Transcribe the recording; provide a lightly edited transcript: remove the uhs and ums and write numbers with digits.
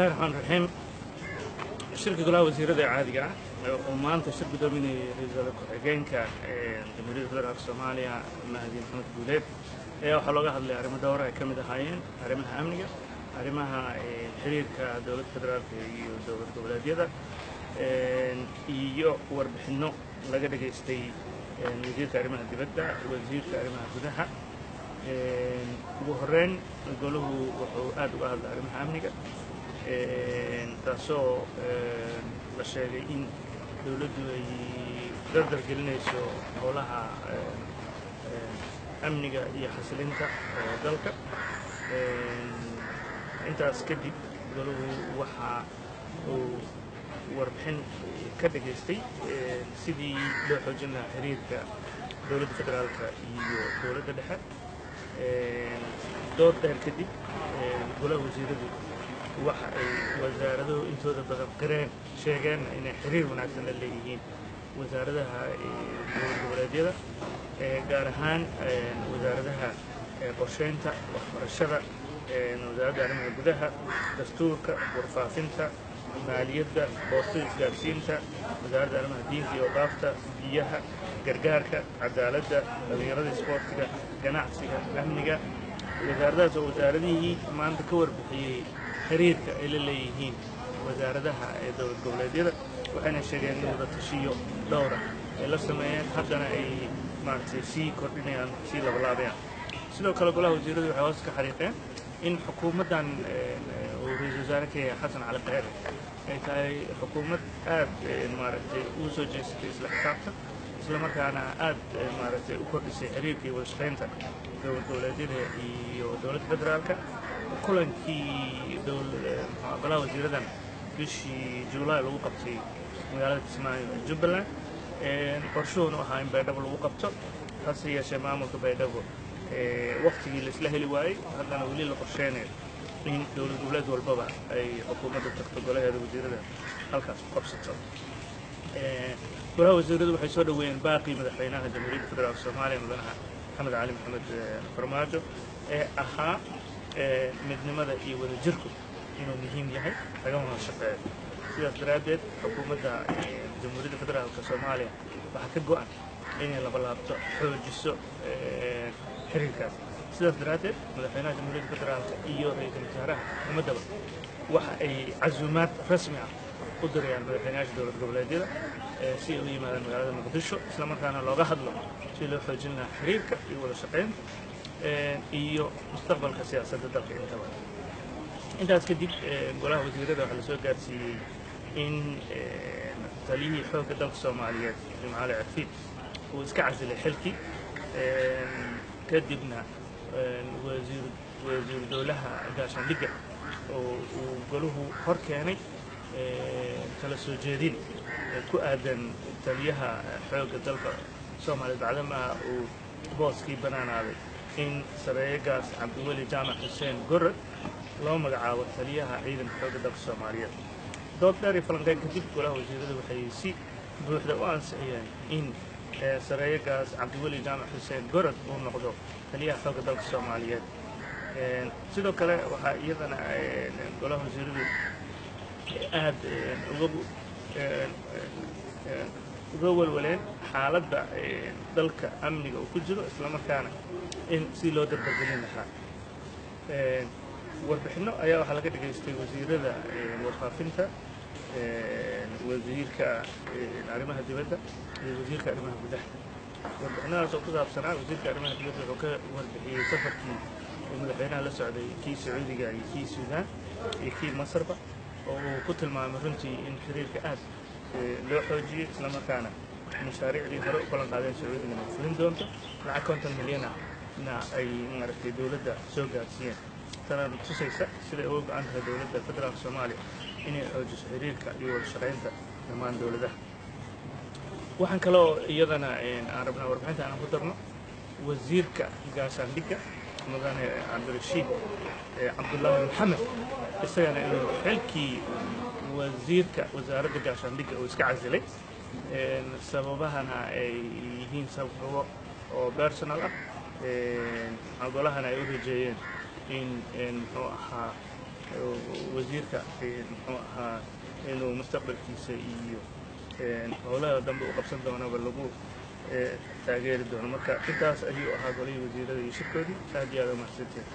Raxmaan raxiim. Shirka golaha wasiirada ee caadiga ah oo maanta shir gudoominayay ra-iisul wasaare ku-xigeenka Jamhuuriyadda Federaalka Soomaaliya, Mahdi Maxamed Guuleed, ayaa waxaa looga hadlay arrimo dhowra ay ka mid ahaayeen arrimaha amniga, arrimaha xiriirka dowladda federaalka iyo dowlad goboleedyada, iyo warbixinno laga dhagaystay wasiirka arrimaha dibadda, wasiirka arrimaha gudaha. Ugu horreyn, golahu wuxuu aad uga hadlay arrimaha amniga, taasoo la sheegay in dowladdu ay dardar gelinayso howlaha amniga iyo xasilinta dalka. Intaas kadib, golahu waxa uu warbixin ka dhagaystay sidii loo xoojin lahaa xiriirka dowladda federaalka iyo dowladda dhexe. Dood dheer kadib, golaha wasiiradu waxa ay wasaaraduhu intooda badan qireen, sheegeenna inay xiriir wanaagsan la leeyihiin wasaaradaha dowlad goboleedyada, gaar ahaan wasaaradaha qorsheynta, waxbarashada, wasaaradda arrimaha gudaha, dastuurka, warfaafinta, maaliyadda, boostada, isgaarsiinta, wasaaradda arrimaha diinta iyo awqaafta, biyaha, gargaarka, cadaaladda, dhallinyarada, isboortiga, ganacsiga, amniga. Wasaaradahaas oo wasaaradihii maanta ka warbixiyey xiriirka ay la leeyihiin wasaaradaha ee dowlad goboleedyada, waxayna sheegeen in wada tashiyo dhowra ay la sameeyeen, haddana ay maaragtay sii kordhinayaan, sii labalaabayaan. Sidoo kale, golaha wasiiradu waxay hoos ka xariiqeen in xukuumaddan uu ra-iisul wasaare ka yahay Xasan Cali Kheyre ay tahay xukuumad aad maaragtay ugu soo jeesatay isla xisaabtan, isla markaana aad maaragtay u kordhisay xiriirka iyo wada shaqaynta dowlad goboleedyada iyo dowladda federaalka. Kulankii golaha wasiiradan bishii Juulaay lagu qabtay magaalada Kismaayo ee Jubbaland, qorshuhuna ahaa in Baydhabo lagu qabto, hase yeeshee maamulka Baydhabo waktigii laisla heli waayey, haddana weli la qorsheynayo in dowlad goboleed walbaba ay xukuumadda tagto, golaheeda wasiirada halkaas ku qabsato. Golaha wasiiradu waxay soo dhoweeyeen baaqii madaxweynaha Jamhuuriyadda Federaalka Soomaaliya, mudanaha Maxamed Cali Maxamed Farmaajo, ee ahaa midnimada iyo wadajirku inuu muhiim yahay, lagama wada shaqeeyo. Sidaas daraaddeed, xukuumadda Jamhuuriyadda Federaalka Soomaaliya waxaa ka go'an inay labalaabto, xoojiso xiriirkaas. Sidaas daraaddeed, madaxweynaha Jamhuuriyadda Federaalka iyo ra-iisul wasaaraha xukuumaddaba waxa ay casuumaad rasmi ah u dirayaan madaxweynayaasha dowlad goboleedyada si ay u yimaadaan magaalada Muqdisho, isla markaana looga hadlo si loo xoojin lahaa xiriirka iyo wada shaqaynta iyo mustaqbalka siyaasadda dalka intaba. Intaas kadib, golaha wasiirada waxaa lasoo gaarsiiyey in taliyihii xoogga dalka Soomaaliyeed, Jimcaale Cirfiid, uu iska casilay xilkii, kadibna wasiiru dowlaha gaashaandhigga oo uu golahu hor keenay kala soo jeedin ku aadan taliyaha xoogga dalka Soomaaliyeed, bacdamaa uu booskii bannaanaaday, in sareeyegaas Cabdiweli Jaamac Xuseen Gorod loo magacaabo taliyaha ciidanka xoogga dalka Soomaaliyeed. Dood dheer iyo falanqeyn kadib, golaha wasiiradu waxay si buuxda u ansixiyeen in sareeyegaas Cabdiweli Jaamac Xuseen Gorod uu noqdo taliyaha xoogga dalka Soomaaliyeed. Sidoo kale, waxaa iyadana golaha wasiiradu aad uga walwaleen xaaladda dalka amniga uu ku jiro, islamarkaana in si loo dardargelin lahaa. Warbixinno ayaa waxaa laga dhegaystay wasiirada warfaafinta, wasiirka arrimaha dibadda iyo wasiirka arrimaha gudaha. Warbixinadaas oo ku saabsanaa, wasiirka arrimaha dibadda wuxuu ka warbixiyey safarkii uu madaxweynaha la socday, kii Sacuudiga iyo kii Suudaan iyo kii Masarba, oo uu ku tilmaamay runtii in xiriirka aad loo xoojiyey, islamarkaana mashaariicdii hore u ballan qaadeen Sacuudigana fulin doonto, lacag 50 milyan ah na ay maaragtay dowladda soo gaarsiiyeen. Tana tusaysa siday uga go'an tahay dowladda federaalka Soomaaliya inay xoojiso xiriirka iyo wada shaqaynta dhammaan dowladaha. Waxaan kaloo iyadana aan rabnaa warbixinta aanan ku darno wasiirka gaashaandhigga, mudane Cabdirashiid Cabdullaahi Maxamed, isagana inuu xilkii wasiirka wasaaradda gaashaandhigga uu iska casilay, sababahana ay yihiin sababo oo personal ah, golahana ay u rajeeyeen in muxuu ahaa Wasiirka muxuu ahaa inuu mustaqbalkiisa iyo howlaha dambe u qabsan doonaba lagu taageeri doono. Marka intaas ayuu ahaa golihii wasiirada iyo shirkoodii. Aad iyo aad umahadsanteen.